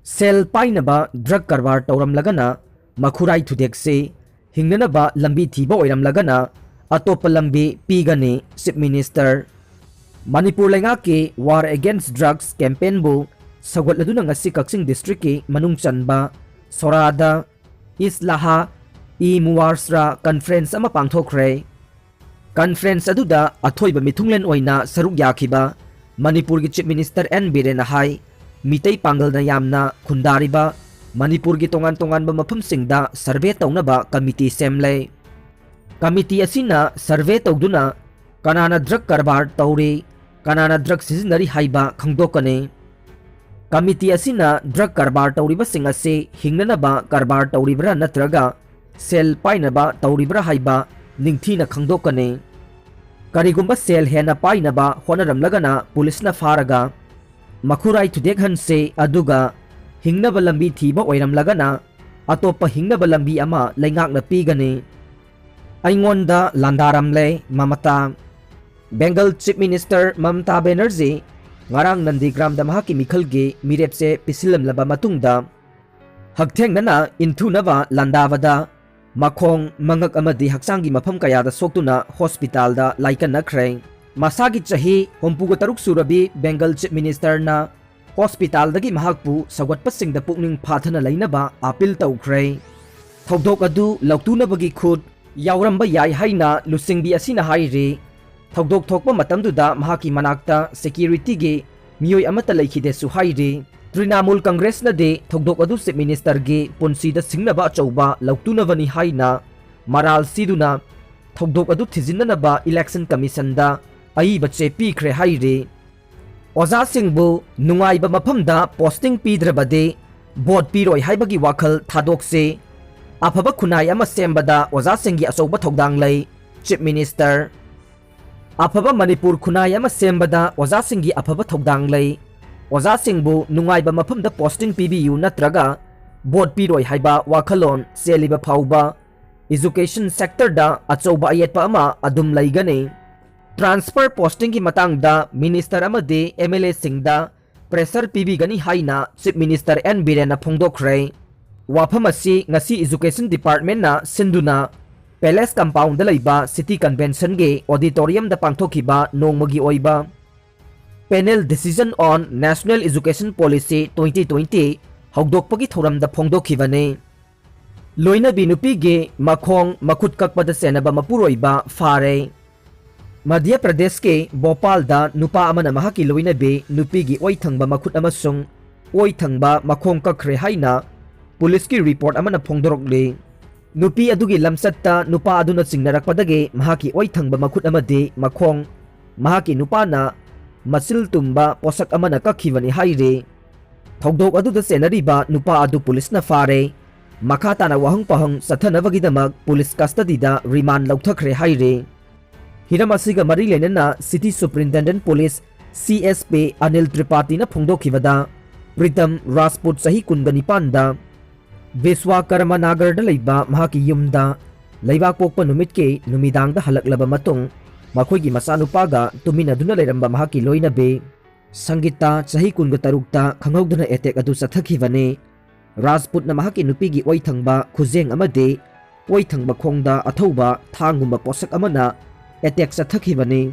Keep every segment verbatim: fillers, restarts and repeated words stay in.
ꯁꯦꯜ ꯄꯥꯏꯅꯕ drug ꯀꯔꯕꯥꯔ ꯇꯧꯔꯝꯂꯒꯅ ꯃꯈꯨꯔꯥꯏ ꯊꯨꯗꯦꯛꯁꯤ, ꯍꯤꯡꯅꯅꯕ ꯂꯝꯕꯤ ꯊꯤꯕ ꯑꯣꯏꯔꯝꯂꯒꯅ ꯑꯇꯣꯞꯄ ꯂꯝꯕꯤ ꯄꯤꯒꯅꯤ꯫ Chief minister. ꯃꯅꯤꯄꯨꯔ ꯂꯩꯉꯥꯛꯀꯤ War Against Drugs campaignꯕꯨ ꯁꯧꯒꯠꯂꯗꯨꯅ ꯉꯁꯤ ꯀꯛꯆꯤꯡ ꯗꯤꯁꯇ꯭ꯔꯤꯛꯀꯤ ꯃꯅꯨꯡ ꯆꯟꯕ ꯁꯣꯔꯥꯗ ꯏꯁꯂꯥꯍꯥ ꯏ ꯃꯨꯋꯥꯔꯁꯔꯥ ꯀꯟꯐꯔꯦꯟꯁ ꯑꯃ ꯄꯥꯡꯊꯣꯛꯈ꯭ꯔꯦ꯫ ꯀꯟꯐꯔꯦꯟꯁ ꯑꯗꯨꯗ ꯑꯊꯣꯏꯕ ꯃꯤꯊꯨꯡꯂꯦꯟ ꯑꯣꯏꯅ ꯁꯔꯨꯛ ꯌꯥꯈꯤꯕ ꯃꯅꯤꯄꯨꯔꯒꯤ ꯆꯤꯐ ꯃꯤꯅꯤꯁꯇꯔ ꯑꯦꯟ ꯕꯤꯔꯦꯟꯅ ꯍꯥꯏ, ꯃꯤꯇꯩ ꯄꯥꯡꯒꯜꯅ ꯌꯥꯝꯅ ꯈꯨꯟꯗꯥꯔꯤꯕ ꯃꯅꯤꯄꯨꯔꯒꯤ ꯇꯣꯉꯥꯟ ꯇꯣꯉꯥꯟꯕ ꯃꯐꯝꯁꯤꯡꯗ ꯁꯔꯚꯦ ꯇꯧꯅꯕ ꯀꯃꯤꯇꯤ ꯁꯦꯝꯂꯦ꯫ ꯀꯃꯤꯇꯤ ꯑꯁꯤꯅ ꯁꯔꯚꯦ ꯇꯧꯗꯨꯅ ꯀꯅꯥꯅ ꯗ꯭ꯔꯒ ꯀꯔꯕꯥꯔ ꯇꯧꯔꯤ, ꯀꯅꯥꯅ ꯗ꯭ꯔꯒ ꯁꯤꯖꯤꯟꯅꯔꯤ ꯍꯥꯏꯕ ꯈꯪꯗꯣꯛꯀꯅꯤ꯫ ꯀꯃꯤꯇꯤ ꯑꯁꯤꯅ ꯗ꯭ꯔꯒ ꯀꯔꯕꯥꯔ ꯇꯧꯔꯤꯕꯁꯤꯡ ꯑꯁꯤ ꯍꯤꯡꯅꯅꯕ ꯀꯔꯕꯥꯔ ꯇꯧꯔꯤꯕ꯭ꯔꯥ ꯅꯠꯇ꯭ꯔꯒ ꯁꯦꯜ ꯄꯥꯏꯅꯕ ꯇꯧꯔꯤꯕ꯭ꯔꯥ ꯍꯥꯏꯕ ꯅꯤꯡꯊꯤꯅ ꯈꯪꯗꯣꯛꯀꯅꯤ꯫ ꯀꯔꯤꯒꯨꯝꯕ ꯁꯦꯜ ꯍꯦꯟꯅ ꯄꯥꯏꯅꯕ ꯍꯣꯠꯅꯔꯝꯂꯒꯅ ꯄꯨꯂꯤꯁꯅ ꯐꯥꯔꯒ ꯃꯈꯨꯔꯥꯏ ꯊꯨꯗꯦꯛꯍꯟꯁꯤ, ꯑꯗꯨꯒ ꯍꯤꯡꯅꯕ ꯂꯝꯕꯤ ꯊꯤꯕ ꯑꯣꯏꯔꯝꯂꯒꯅ ꯑꯇꯣꯞꯄ ꯍꯤꯡꯅꯕ ꯂꯝꯕꯤ ꯑꯃ ꯂꯩꯉꯥꯛꯅ ꯄꯤꯒꯅꯤ꯫ ꯑꯩꯉꯣꯟꯗ ꯂꯥꯟꯗꯥꯔꯝꯂꯦ ꯃꯃꯇꯥ꯫ ꯕꯦꯡꯒꯜ ꯆꯤꯐ ꯃꯤꯅꯤꯁꯇꯔ ꯃꯃꯇꯥ ꯕꯦꯅꯔꯖꯤ ꯉꯔꯥꯡ ꯅꯟꯗꯤꯒ꯭ꯔꯥꯝꯗ ꯃꯍꯥꯛꯀꯤ ꯃꯤꯈꯜꯒꯤ ꯃꯤꯔꯦꯞꯁꯦ ꯄꯤꯁꯤꯜꯂꯝꯂꯕ ꯃꯇꯨꯡꯗ ꯍꯛꯊꯦꯡꯅꯅ ꯏꯟꯊꯨꯅꯕ ꯂꯥꯟꯗꯥꯕꯗ ꯃꯈꯣꯡ, ꯃꯉꯛ ꯑꯃꯗꯤ ꯍꯛꯆꯥꯡꯒꯤ ꯃꯐꯝ ꯀꯌꯥꯗ ꯁꯣꯛꯇꯨꯅ ꯍꯣꯁꯄꯤꯇꯥꯜꯗ ꯂꯥꯏꯀꯠꯅꯈ꯭ꯔꯦ꯫ ꯃꯁꯥꯒꯤ ꯆꯍꯤ ꯍꯨꯝꯐꯨꯒ ꯇꯔꯨꯛ ꯁꯨꯔꯕꯤ ꯕꯦꯡꯒꯜ ꯆꯤꯐ ꯃꯤꯅꯤꯁꯇꯔꯅ ꯍꯣꯁꯄꯤꯇꯥꯜꯗꯒꯤ ꯃꯍꯥꯛꯄꯨ ꯁꯧꯒꯠꯄꯁꯤꯡꯗ ꯄꯨꯛꯅꯤꯡ ꯐꯥꯊꯅ ꯂꯩꯅꯕ ꯑꯥꯄꯤꯜ ꯇꯧꯈ꯭ꯔꯦ꯫ ꯊꯧꯗꯣꯛ ꯑꯗꯨ ꯂꯧꯇꯨꯅꯕꯒꯤ ꯈꯨꯠ ꯌꯥꯎꯔꯝꯕ ꯌꯥꯏ ꯍꯥꯏꯅ ꯂꯨꯆꯤꯡꯕꯤ ꯑꯁꯤꯅ ꯍꯥꯏꯔꯤ꯫ ꯊꯧꯗꯣꯛ ꯊꯣꯛꯄ ꯃꯇꯝꯗꯨꯗ ꯃꯍꯥꯛꯀꯤ ꯃꯅꯥꯛꯇ ꯁꯦꯀ꯭ꯌꯨꯔꯤꯇꯤꯒꯤ ꯃꯤꯑꯣꯏ ꯑꯃꯠꯇ ꯂꯩꯈꯤꯗꯦꯁꯨ ꯍꯥꯏꯔꯤ꯫ ꯇ꯭ꯔꯤꯅꯥꯃꯨꯜ ꯀꯪꯒ꯭ꯔꯦꯁꯅꯗꯤ ꯊꯧꯗꯣꯛ ꯑꯗꯨ ꯆꯤꯐ ꯃꯤꯅꯤꯁꯇꯔꯒꯤ ꯄꯨꯟꯁꯤꯗ ꯁꯤꯡꯅꯕ ꯑꯆꯧꯕ ꯂꯧꯇꯨꯅꯕꯅꯤ ꯍꯥꯏꯅ ꯃꯔꯥꯜ ꯁꯤꯗꯨꯅ ꯊꯧꯗꯣꯛ ꯑꯗꯨ ꯊꯤꯖꯤꯟꯅꯅꯕ ꯏꯂꯦꯛꯁꯟ ꯀꯃꯤꯁꯟꯗ ꯑꯏꯕ ꯆꯦ ꯄꯤꯈ꯭ꯔꯦ ꯍꯥꯏꯔꯤ꯫ ꯑꯣꯖꯥꯁꯤꯡꯕꯨ ꯅꯨꯡꯉꯥꯏꯕ ꯃꯐꯝꯗ ꯄꯣꯁꯇꯤꯡ ꯄꯤꯗ꯭ꯔꯕꯗꯤ ꯚꯣꯠ ꯄꯤꯔꯣꯏ ꯍꯥꯏꯕꯒꯤ ꯋꯥꯈꯜ ꯊꯥꯗꯣꯛꯁꯤ꯫ ꯑꯐꯕ ꯈꯨꯟꯅꯥꯏ ꯑꯃ ꯁꯦꯝꯕꯗ ꯑꯣꯖꯥꯁꯤꯡꯒꯤ ꯑꯆꯧꯕ ꯊꯧꯗꯥꯡ ꯂꯩ, ꯆꯤꯐ ꯃꯤꯅꯤꯁꯇꯔ꯫ ꯑꯐꯕ ꯃꯅꯤꯄꯨꯔ ꯈꯨꯟꯅꯥꯏ ꯑꯃ ꯁꯦꯝꯕꯗ ꯑꯣꯖꯥꯁꯤꯡꯒꯤ ꯑꯐꯕ ꯊꯧꯗꯥꯡ ꯂꯩ꯫ ꯑꯣꯖꯥꯁꯤꯡꯕꯨ ꯅꯨꯡꯉꯥꯏꯕ ꯃꯐꯝꯗ ꯄꯣꯁꯇꯤꯡ ꯄꯤꯕꯤꯌꯨ ꯅꯠꯇ꯭ꯔꯒ ꯚꯣꯠ ꯄꯤꯔꯣꯏ ꯍꯥꯏꯕ ꯋꯥꯈꯜꯂꯣꯟ ꯆꯦꯜꯂꯤꯕ ꯐꯥꯎꯕ ꯏꯖꯨꯀꯦꯁꯟ ꯁꯦꯛꯇꯔꯗ ꯑꯆꯧꯕ ꯑꯌꯦꯠꯄ ꯑꯃ ꯑꯗꯨꯝ ꯂꯩꯒꯅꯤ꯫ ꯇ꯭ꯔꯥꯟꯁꯐꯔ ꯄꯣꯁꯇꯤꯡꯒꯤ ꯃꯇꯥꯡꯗ ꯃꯤꯅꯤꯁꯇꯔ ꯑꯃꯗꯤ ꯑꯦꯝ ꯑꯦꯜ ꯑꯦꯁꯤꯡꯗ pressure ꯄꯤꯕꯤꯒꯅꯤ ꯍꯥꯏꯅ Chief Minister ꯑꯦꯟ ꯕꯤꯔꯦꯟꯅ ꯐꯣꯡꯗꯣꯛꯈ꯭ꯔꯦ꯫ ꯋꯥꯐꯝ ꯑꯁꯤ ꯉꯁꯤ Education Departmentꯅ ꯁꯤꯟꯗꯨꯅ Palace Compoundꯗ ꯂꯩꯕ City Conventionꯒꯤ auditoriumꯗ ꯄꯥꯡꯊꯣꯛꯈꯤꯕ ꯅꯣꯡꯃꯒꯤ ꯑꯣꯏꯕ Panel Decision on National Education Policy twenty twenty ꯍꯧꯗꯣꯛꯄꯒꯤ ꯊꯧꯔꯝꯗ ꯐꯣꯡꯗꯣꯛꯈꯤꯕꯅꯤ꯫ ꯂꯣꯏꯅꯕꯤ ꯅꯨꯄꯤꯒꯤ ꯃꯈꯣꯡ ꯃꯈꯨꯠ ꯀꯛꯄꯗ ꯆꯦꯟꯅꯕ ꯃꯄꯨꯔꯣꯏꯕ ꯐꯥꯔꯦ꯫ ꯃꯙ꯭ꯌ ꯄ꯭ꯔꯗꯦꯁꯀꯤ ꯚꯣꯄꯥꯜꯗ ꯅꯨꯄꯥ ꯑꯃꯅ ꯃꯍꯥꯛꯀꯤ ꯂꯣꯏꯅꯕꯤ ꯅꯨꯄꯤꯒꯤ ꯑꯣꯏ ꯊꯪꯕ ꯃꯈꯨꯠ ꯑꯃꯁꯨꯡ ꯑꯣꯏ ꯊꯪꯕ ꯃꯈꯣꯡ ꯀꯛꯈ꯭ꯔꯦ ꯍꯥꯏꯅ ꯄꯨꯂꯤꯁꯀꯤ report ꯑꯃꯅ ꯐꯣꯡꯗꯣꯔꯛꯂꯤ꯫ ꯅꯨꯄꯤ ꯑꯗꯨꯒꯤ ꯂꯝꯆꯠꯇ ꯅꯨꯄꯥ ꯑꯗꯨꯅ ꯆꯤꯡꯅꯔꯛꯄꯗꯒꯤ ꯃꯍꯥꯛꯀꯤ ꯑꯣꯏ ꯊꯪꯕ ꯃꯈꯨꯠ ꯑꯃꯗꯤ ꯃꯈꯣꯡ ꯃꯍꯥꯛꯀꯤ ꯅꯨꯄꯥꯅ ꯃꯆꯤꯜ ꯇꯨꯝꯕ ꯄꯣꯠꯁꯛ ꯑꯃꯅ ꯀꯛꯈꯤꯕꯅꯤ ꯍꯥꯏꯔꯤ꯫ ꯊꯧꯗꯣꯛ ꯑꯗꯨꯗ ꯆꯦꯟꯅꯔꯤꯕ ꯅꯨꯄꯥ ꯑꯗꯨ ꯄꯨꯂꯤꯁꯅ ꯐꯥꯔꯦ꯫ ꯃꯈꯥ ꯇꯥꯅ ꯋꯥꯍꯪ ꯄꯥꯎꯍꯪ ꯆꯠꯊꯅꯕꯒꯤꯗꯃꯛ ꯄꯨꯂꯤꯁ custodyꯗ remand ꯂꯧꯊꯈ꯭ꯔꯦ ꯍꯥꯏꯔꯤ꯫ ꯍꯤꯔꯝ ꯑꯁꯤꯒ ꯃꯔꯤ ꯂꯩꯅꯅ City Superintendent Police C S P Anil ꯇ꯭ꯔꯤꯄꯥꯇꯤꯅ ꯐꯣꯡꯗꯣꯛꯈꯤꯕꯗ, Pritam Rajput ꯆꯍꯤ ꯀꯨꯟꯒ ꯅꯤꯄꯥꯟꯗ ꯕꯤꯁ꯭ꯋꯥꯀꯔꯃ ꯅꯥꯒꯔꯗ ꯂꯩꯕ ꯃꯍꯥꯛꯀꯤ ꯌꯨꯝꯗ ꯂꯩꯕꯥꯛꯄꯣꯛꯄ ꯅꯨꯃꯤꯠꯀꯤ ꯅꯨꯃꯤꯗꯥꯡꯗ ꯍꯜꯂꯛꯂꯕ ꯃꯇꯨꯡ ꯃꯈꯣꯏꯒꯤ ꯃꯆꯥꯅꯨꯄꯥꯒ ꯇꯨꯃꯤꯟꯅꯗꯨꯅ ꯂꯩꯔꯝꯕ ꯃꯍꯥꯛꯀꯤ ꯂꯣꯏꯅꯕꯤ ꯁꯪꯒꯤꯇꯥ ꯆꯍꯤ ꯀꯨꯟꯒ ꯇꯔꯨꯛꯇ ꯈꯪꯍꯧꯗꯅ attack ꯑꯗꯨ ꯆꯠꯊꯈꯤꯕꯅꯤ꯫ ꯔꯥꯖꯄꯨꯠꯅ ꯃꯍꯥꯛꯀꯤ ꯅꯨꯄꯤꯒꯤ ꯑꯣꯏ ꯊꯪꯕ ꯈꯨꯖꯦꯡ ꯑꯃꯗꯤ ꯑꯣꯏ ꯊꯪꯕ ꯈꯣꯡꯗ ꯑꯊꯧꯕ ꯊꯥꯡꯒꯨꯝꯕ ꯄꯣꯠꯁꯛ ꯑꯃꯅ attack ꯆꯠꯊꯈꯤꯕꯅꯤ꯫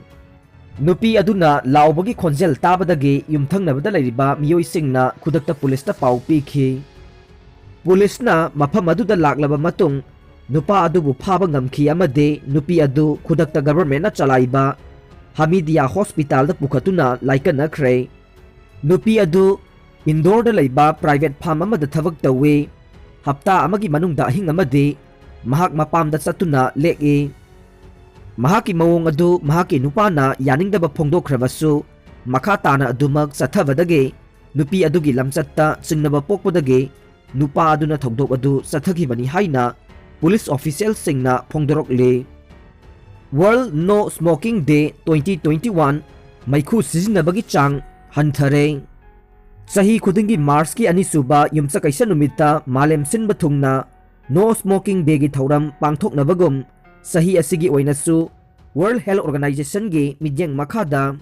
ꯅꯨꯄꯤ ꯑꯗꯨꯅ ꯂꯥꯎꯕꯒꯤ ꯈꯣꯟꯖꯦꯜ ꯇꯥꯕꯗꯒꯤ ꯌꯨꯝꯊꯪꯅꯕꯗ ꯂꯩꯔꯤꯕ ꯃꯤꯑꯣꯏꯁꯤꯡꯅ ꯈꯨꯗꯛꯇ ꯄꯨꯂꯤꯁꯇ ꯄꯥꯎ ꯄꯤꯈꯤ꯫ ꯄꯨꯂꯤꯁꯅ ꯃꯐꯝ ꯑꯗꯨꯗ ꯂꯥꯛꯂꯕ ꯃꯇꯨꯡ ꯅꯨꯄꯥ ꯑꯗꯨꯕꯨ ꯐꯥꯕ ꯉꯝꯈꯤ ꯑꯃꯗꯤ ꯅꯨꯄꯤ ꯑꯗꯨ ꯈꯨꯗꯛꯇ governmentꯅ ꯆꯂꯥꯏꯕ ꯍꯃꯤꯗꯤꯌꯥ hospitalꯗ ꯄꯨꯈꯠꯇꯨꯅ ꯂꯥꯏꯀꯠꯅꯈ꯭ꯔꯦ꯫ ꯅꯨꯄꯤ ꯑꯗꯨ ꯏꯟꯗꯣꯔꯗ ꯂꯩꯕ private farm ꯑꯃꯗ ꯊꯕꯛ ꯇꯧꯏ꯫ ꯍꯞꯇꯥ ꯑꯃꯒꯤ ꯃꯅꯨꯡꯗ ꯑꯍꯤꯡ ꯑꯃꯗꯤ ꯃꯍꯥꯛ ꯃꯄꯥꯝꯗ ꯆꯠꯇꯨꯅ ꯂꯦꯛꯏ꯫ ꯃꯍꯥꯛꯀꯤ ꯃꯑꯣꯡ ꯑꯗꯨ ꯃꯍꯥꯛꯀꯤ ꯅꯨꯄꯥꯅ ꯌꯥꯅꯤꯡꯗꯕ ꯐꯣꯡꯗꯣꯛꯈ꯭ꯔꯕꯁꯨ, ꯃꯈꯥ ꯇꯥꯅ ꯑꯗꯨꯃꯛ ꯆꯠꯊꯕꯗꯒꯤ ꯅꯨꯄꯤ ꯑꯗꯨꯒꯤ ꯂꯝꯆꯠꯇ ꯆꯤꯡꯅꯕ ꯄꯣꯛꯄꯗꯒꯤ ꯅꯨꯄꯥ ꯑꯗꯨꯅ ꯊꯧꯗꯣꯛ ꯑꯗꯨ ꯆꯠꯊꯈꯤꯕꯅꯤ ꯍꯥꯏꯅ police officialꯁꯤꯡꯅ ꯐꯣꯡꯗꯣꯔꯛꯂꯤ꯫ World No Smoking Day twenty twenty-one ꯃꯩꯈꯨ ꯁꯤꯖꯤꯟꯅꯕꯒꯤ ꯆꯥꯡ ꯍꯟꯊꯔꯦ꯫ ꯆꯍꯤ ꯈꯨꯗꯤꯡꯒꯤ Marchꯀꯤ ꯑꯅꯤꯁꯨꯕ ꯌꯨꯝꯁꯀꯩꯁ ꯅꯨꯃꯤꯠꯇ ꯃꯥꯂꯦꯝ ꯁꯤꯟꯕ ꯊꯨꯡꯅ No Smoking Dayꯒꯤ ꯊꯧꯔꯝ ꯄꯥꯡꯊꯣꯛꯅꯕꯒꯨꯝ, ꯆꯍꯤ ꯑꯁꯤꯒꯤ ꯑꯣꯏꯅꯁꯨ World Health Organizationꯒꯤ ꯃꯤꯠꯌꯦꯡ ꯃꯈꯥꯗ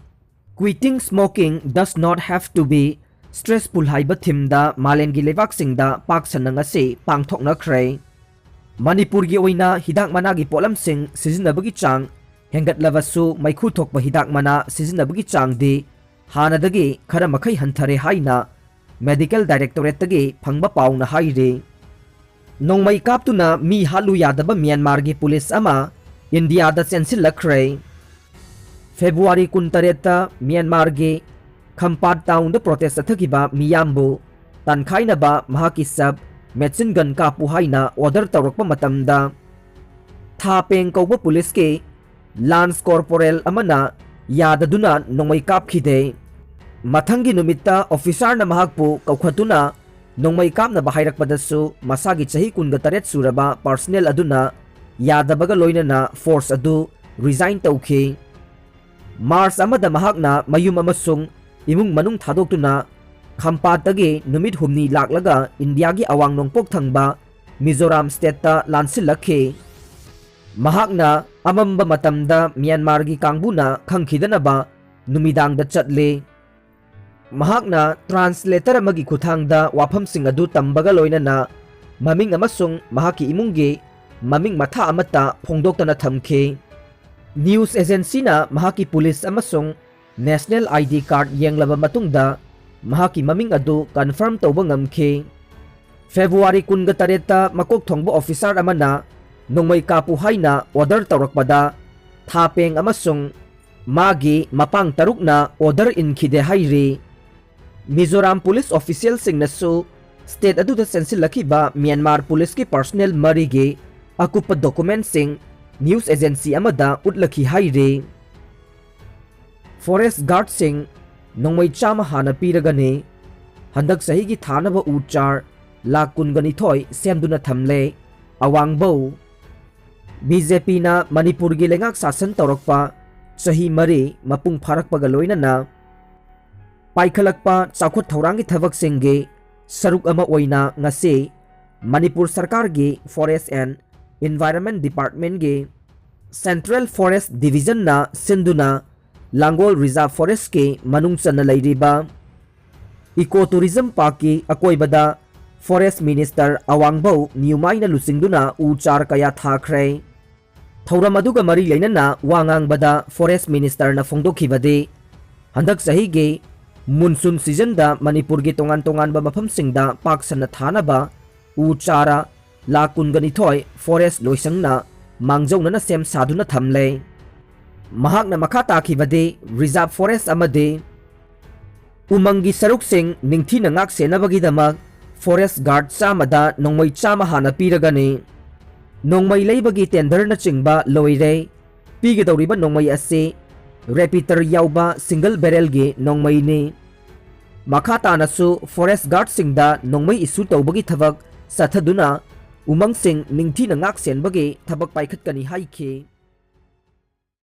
Quitting smoking does not have to be stressful ꯍꯥꯏꯕ ꯊꯤꯝꯗ ꯃꯥꯂꯦꯝꯒꯤ ꯂꯩꯕꯥꯛꯁꯤꯡꯗ ꯄꯥꯛ ꯁꯟꯅ ꯉꯁꯤ ꯄꯥꯡꯊꯣꯛꯅꯈ꯭ꯔꯦ꯫ ꯃꯅꯤꯄꯨꯔꯒꯤ ꯑꯣꯏꯅ ꯍꯤꯗꯥꯛ ꯃꯅꯥꯒꯤ ꯄꯣꯠꯂꯝꯁꯤꯡ ꯁꯤꯖꯤꯟꯅꯕꯒꯤ ꯆꯥꯡ ꯍꯦꯟꯒꯠꯂꯕꯁꯨ, ꯃꯩꯈꯨ ꯊꯣꯛꯄ ꯍꯤꯗꯥꯛ ꯃꯅꯥ ꯁꯤꯖꯤꯟꯅꯕꯒꯤ ꯆꯥꯡꯗꯤ ꯍꯥꯟꯅꯗꯒꯤ ꯈꯔ ꯃꯈꯩ ꯍꯟꯊꯔꯦ ꯍꯥꯏꯅ Medical Directorateꯇꯒꯤ ꯐꯪꯕ ꯄꯥꯎꯅ ꯍꯥꯏꯔꯤ꯫ ꯅꯣꯡꯃꯩ ꯀꯥꯞꯇꯨꯅ ꯃꯤ ꯍꯥꯠꯂꯨ ꯌꯥꯗꯕ ꯃ꯭ꯌꯥꯟꯃꯥꯔꯒꯤ ꯄꯨꯂꯤꯁ ꯑꯃ ꯏꯟꯗꯤꯌꯥꯗ ꯆꯦꯟꯁꯤꯜꯂꯛꯈ꯭ꯔꯦ꯫ ꯐꯦꯕ꯭ꯔꯨꯋꯥꯔꯤ ꯀꯨꯟꯇꯔꯦꯠꯇ ꯃ꯭ꯌꯥꯟꯃꯥꯔꯒꯤ ꯈꯝꯄꯥꯠ ꯇꯥꯎꯟꯗ ꯄ꯭ꯔꯣꯇꯦꯁ ꯆꯠꯊꯈꯤꯕ ꯃꯤꯌꯥꯝꯕꯨ ꯇꯥꯟꯈꯥꯏꯅꯕ ꯃꯍꯥꯛꯀꯤ ꯁꯕ ꯃꯦꯆꯤꯟ ꯒꯟ ꯀꯥꯞꯄꯨ ꯍꯥꯏꯅ ꯑꯣꯔꯗꯔ ꯇꯧꯔꯛꯄ ꯃꯇꯝꯗ, ꯊꯥ ꯄꯦꯡ ꯀꯧꯕ ꯄꯨꯂꯤꯁꯀꯤ ꯂꯥꯟꯁ ꯀꯣꯔꯄꯣꯔꯦꯜ ꯑꯃꯅ ꯌꯥꯗꯗꯨꯅ ꯅꯣꯡꯃꯩ ꯀꯥꯞꯈꯤꯗꯦ꯫ ꯃꯊꯪꯒꯤ ꯅꯨꯃꯤꯠꯇ ꯑꯣꯐꯤꯁꯥꯔꯅ ꯃꯍꯥꯛꯄꯨ ꯀꯧꯈꯠꯇꯨꯅ ꯅꯣꯡꯃꯩ ꯀꯥꯞꯅꯕ ꯍꯥꯏꯔꯛꯄꯗꯁꯨ, ꯃꯁꯥꯒꯤ ꯆꯍꯤ ꯀꯨꯟꯒ ꯇꯔꯦꯠ ꯁꯨꯔꯕ ꯄꯔꯁꯅꯦꯜ ꯑꯗꯨꯅ ꯌꯥꯗꯕꯒ ꯂꯣꯏꯅꯅ ꯐꯣꯔꯁ ꯑꯗꯨ ꯔꯤꯖꯥꯏꯟ ꯇꯧꯈꯤ꯫ ꯃꯥꯔꯆ ꯑꯃꯗ ꯃꯍꯥꯛꯅ ꯃꯌꯨꯝ ꯑꯃꯁꯨꯡ ꯏꯃꯨꯡ ꯃꯅꯨꯡ ꯊꯥꯗꯣꯛꯇꯨꯅ ꯈꯝꯄꯥꯠꯇꯒꯤ ꯅꯨꯃꯤꯠ ꯍꯨꯝꯅꯤ ꯂꯥꯛꯂꯒ ꯏꯟꯗꯤꯌꯥꯒꯤ ꯑꯋꯥꯡ ꯅꯣꯡꯄꯣꯛ ꯊꯪꯕ ꯃꯤꯖꯣꯔꯥꯝ ꯁ꯭ꯇꯦꯠꯇ ꯂꯥꯟꯁꯤꯜꯂꯛꯈꯤ꯫ ꯃꯍꯥꯛꯅ ꯑꯃꯝꯕ ꯃꯇꯝꯗ ꯃ꯭ꯌꯥꯟꯃꯥꯔꯒꯤ ꯀꯥꯡꯕꯨꯅ ꯈꯪꯈꯤꯗꯅꯕ ꯅꯨꯃꯤꯗꯥꯡꯗ ꯆꯠꯂꯤ꯫ ꯃꯍꯥꯛꯅ ꯇ꯭ꯔꯥꯟꯁꯂꯦꯇꯔ ꯑꯃꯒꯤ ꯈꯨꯠꯊꯥꯡꯗ ꯋꯥꯐꯝꯁꯤꯡ ꯑꯗꯨ ꯇꯝꯕꯒ ꯂꯣꯏꯅꯅ ꯃꯃꯤꯡ ꯑꯃꯁꯨꯡ ꯃꯍꯥꯛꯀꯤ ꯏꯃꯨꯡꯒꯤ ꯃꯃꯤꯡ ꯃꯊꯥ ꯑꯃꯠꯇ ꯐꯣꯡꯗꯣꯛꯇꯅ ꯊꯝꯈꯤ꯫ ꯅ꯭ꯌꯨꯁ ꯑꯦꯖꯦꯟꯁꯤꯅ ꯃꯍꯥꯛꯀꯤ ꯄꯨꯂꯤꯁ ꯑꯃꯁꯨꯡ ꯅꯦꯁꯅꯦꯜ ID card ꯌꯦꯡꯂꯕ ꯃꯇꯨꯡꯗ ꯃꯍꯥꯛꯀꯤ ꯃꯃꯤꯡ ꯑꯗꯨ ꯀꯟꯐꯥꯔꯝ ꯇꯧꯕ ꯉꯝꯈꯤ꯫ ꯐꯦꯕ꯭ꯔꯨꯋꯥꯔꯤ ꯀꯨꯟꯒ ꯇꯔꯦꯠꯇ ꯃꯀꯣꯛ ꯊꯣꯡꯕ ꯑꯣꯐꯤꯁꯥꯔ ꯑꯃꯅ ꯅꯣꯡꯃꯩ ꯀꯥꯞꯄꯨ ꯍꯥꯏꯅ ꯑꯣꯔꯗꯔ ꯇꯧꯔꯛꯄꯗ, ꯊꯥ ꯄꯦꯡ ꯑꯃꯁꯨꯡ ꯃꯥꯒꯤ ꯃꯄꯥꯡ ꯇꯔꯨꯛꯅ ꯑꯣꯔꯗꯔ ꯏꯟꯈꯤꯗꯦ ꯍꯥꯏꯔꯤ꯫ ꯃꯤꯖꯣꯔꯥꯝ ꯄꯨꯂꯤꯁ ꯑꯣꯐꯤꯁꯤꯌꯦꯜꯁꯤꯡꯅꯁꯨ ꯁ꯭ꯇꯦꯠ ꯑꯗꯨꯗ ꯆꯦꯟꯁꯤꯜꯂꯛꯈꯤꯕ ꯃ꯭ꯌꯥꯟꯃꯥꯔ ꯄꯨꯂꯤꯁꯀꯤ ꯄꯔꯁꯅꯦꯜ ꯃꯔꯤꯒꯤ ꯑꯀꯨꯞꯄ ꯗꯣꯀꯨꯃꯦꯟꯠꯁꯤꯡ ꯅ꯭ꯌꯨꯁ ꯑꯦꯖꯦꯟꯁꯤ ꯑꯃꯗ ꯎꯠꯂꯛꯈꯤ ꯍꯥꯏꯔꯤ꯫ ꯐꯣꯔꯦꯁ꯭ꯠ ꯒꯥꯔꯗꯁꯤꯡ ꯅꯣꯡꯃꯩ ꯆꯥꯝꯃ ꯍꯥꯟꯅ ꯄꯤꯔꯒꯅꯤ꯫ ꯍꯟꯗꯛ ꯆꯍꯤꯒꯤ ꯊꯥꯅꯕ ꯎ ꯆꯥꯔ ꯂꯥꯈ ꯀꯨꯟꯒ ꯅꯤꯊꯣꯏ ꯁꯦꯝꯗꯨꯅ ꯊꯝꯂꯦ꯫ ꯑꯋꯥꯡꯕꯧ꯫ BJPꯅ ꯃꯅꯤꯄꯨꯔꯒꯤ ꯂꯩꯉꯥꯛ ꯁꯥꯁꯟ ꯇꯧꯔꯛꯄ ꯆꯍꯤ ꯃꯔꯤ ꯃꯄꯨꯡ ꯐꯥꯔꯛꯄꯒ ꯂꯣꯏꯅꯅ ꯄꯥꯏꯈꯠꯂꯛꯄ ꯆꯥꯎꯈꯠ ꯊꯧꯔꯥꯡꯒꯤ ꯊꯕꯛꯁꯤꯡꯒꯤ ꯁꯔꯨꯛ ꯑꯃ ꯑꯣꯏꯅ ꯉꯁꯤ ꯃꯅꯤꯄꯨꯔ ꯁꯔꯀꯥꯔꯒꯤ Forest and Environment Departmentꯀꯤ Central Forest Divisionꯅ ꯁꯤꯟꯗꯨꯅ ꯂꯥꯡꯒꯣꯜ Reserve Forestꯀꯤ ꯃꯅꯨꯡ ꯆꯟꯅ ꯂꯩꯔꯤꯕ Eco Tourism Parkꯀꯤ ꯑꯀꯣꯏꯕꯗ Forest Minister ꯑꯋꯥꯡꯕꯧ ꯅꯤꯌꯨꯃꯥꯏꯅ ꯂꯨꯆꯤꯡꯗꯨꯅ ꯎ ꯆꯥꯔ ꯀꯌꯥ ꯊꯥꯈ꯭ꯔꯦ꯫ ꯊꯧꯔꯝ ꯑꯗꯨꯒ ꯃꯔꯤ ꯂꯩꯅꯅ ꯋꯥ ꯉꯥꯡꯕꯗ Forest Ministerꯅ ꯐꯣꯡꯗꯣꯛꯈꯤꯕꯗꯤ, ꯍꯟꯗꯛ ꯆꯍꯤꯒꯤ monsoon seasonꯗ ꯃꯅꯤꯄꯨꯔꯒꯤ ꯇꯣꯉꯥꯟ ꯇꯣꯉꯥꯟꯕ ꯃꯐꯝꯁꯤꯡꯗ ꯄꯥꯛ ꯁꯟꯅ ꯊꯥꯅꯕ ꯎ ꯆꯥꯔ ꯂꯥꯈ ꯀꯨꯟꯒ ꯅꯤꯊꯣꯏ Forest ꯂꯣꯏꯁꯪꯅ ꯃꯥꯡꯖꯧꯅꯅ ꯁꯦꯝ ꯁꯥꯗꯨꯅ ꯊꯝꯂꯦ꯫ ꯃꯍꯥꯛꯅ ꯃꯈꯥ ꯇꯥꯈꯤꯕꯗꯤ, Reserve Forest ꯑꯃꯗꯤ ꯎꯃꯪꯒꯤ ꯁꯔꯨꯛꯁꯤꯡ ꯅꯤꯡꯊꯤꯅ ꯉꯥꯛ ꯁꯦꯟꯅꯕꯒꯤꯗꯃꯛ Forest Guard ꯆꯥꯝꯃꯗ ꯅꯣꯡꯃꯩ ꯆꯥꯝꯃ ꯍꯥꯟꯅ ꯄꯤꯔꯒꯅꯤ꯫ ꯅꯣꯡꯃꯩ ꯂꯩꯕꯒꯤ tenderꯅꯆꯤꯡꯕ ꯂꯣꯏꯔꯦ꯫ ꯄꯤꯒꯗꯧꯔꯤꯕ ꯅꯣꯡꯃꯩ ꯑꯁꯤ repeater ꯌꯥꯎꯕ single barrelꯒꯤ ꯅꯣꯡꯃꯩꯅꯤ꯫ ꯃꯈꯥ ꯇꯥꯅꯁꯨ Forest Guardꯁꯤꯡꯗ ꯅꯣꯡꯃꯩ issue ꯇꯧꯕꯒꯤ ꯊꯕꯛ ꯆꯠꯊꯗꯨꯅ ꯎꯃꯪꯁꯤꯡ ꯅꯤꯡꯊꯤꯅ ꯉꯥꯛ ꯁꯦꯟꯕꯒꯤ ꯊꯕꯛ ꯄꯥꯏꯈꯠꯀꯅꯤ ꯍꯥꯏꯈꯤ꯫